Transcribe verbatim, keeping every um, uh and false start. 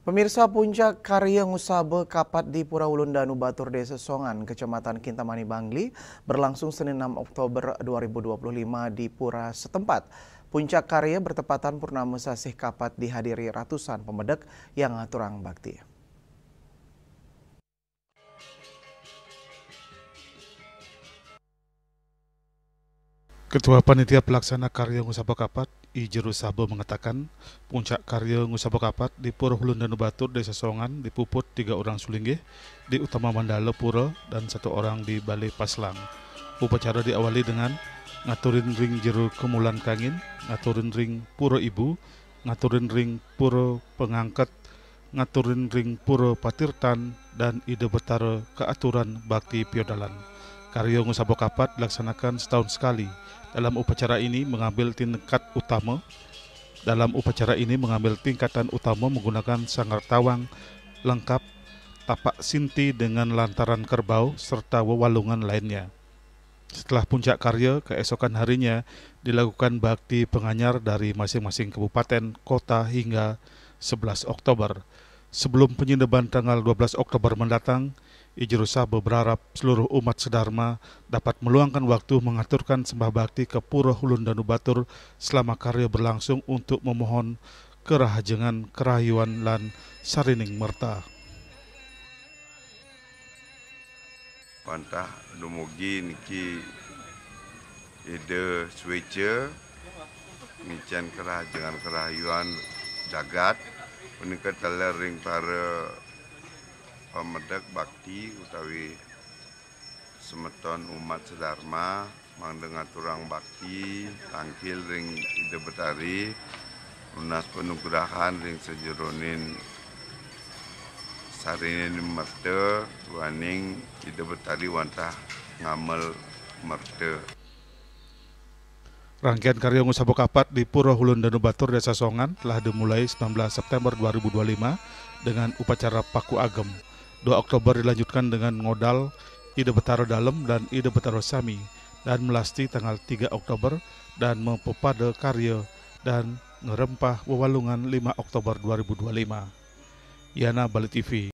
Pemirsa, puncak karya ngusaba kapat di Pura Hulun Danu Batur, Desa Songan, Kecamatan Kintamani, Bangli, berlangsung Senin enam Oktober dua ribu dua puluh lima di pura setempat. Puncak karya bertepatan purnama sasih kapat dihadiri ratusan pemedek yang ngaturang bakti. Ketua Panitia Pelaksana Karya Ngusaba Kapat, I Jeru Saba, mengatakan, puncak karya ngusaba kapat di Pura Hulun Danu Batur, Desa Songan, dipuput tiga orang sulinggih di Utama Mandala Pura dan satu orang di Balai Paslang. Upacara diawali dengan ngaturin ring Jeru Kemulan Kangin, ngaturin ring Pura Ibu, ngaturin ring Pura Pengangket, ngaturin ring Pura Patirtan, dan Ida Betara kaaturan bakti piodalan. Karya ngusaba kapat dilaksanakan setahun sekali. Dalam upacara ini mengambil tingkat utama. Dalam upacara ini mengambil tingkatan utama menggunakan sanggar tawang lengkap, tapak sinti dengan lantaran kerbau, serta wewalungan lainnya. Setelah puncak karya, keesokan harinya dilakukan bakti penganyar dari masing-masing kabupaten, kota hingga sebelas Oktober. Sebelum penyineban tanggal dua belas Oktober mendatang, I Jeru Saba berharap seluruh umat sedharma dapat meluangkan waktu mengaturkan sembah bakti ke Pura Hulun Danu Batur selama karya berlangsung untuk memohon kerahajengan, kerahayuan, lan sarining merta. Wantah dumugi niki Ida sueca ngicen kerahajengan kerahayuan jagat, punika taler ring para pamedek bakti utawi semeton umat sedharma, mangda ngaturang bakti tangkil ring Ida Betari, nunas panugrahan ring sajeroning sarining merta, duaning Ida Betari wantah ngamel merta. Rangkaian karya ngusaba kapat di Pura Hulun Danu Batur, Desa Songan, telah dimulai sembilan belas September dua ribu dua puluh lima dengan upacara paku agem. Dua Oktober dilanjutkan dengan ngodal Ida Betara Dalem dan Ida Betara Sami, dan melasti tanggal tiga Oktober, dan mapepada karya dan ngrempah wewalungan lima Oktober dua ribu dua puluh lima. Yana Bali T V.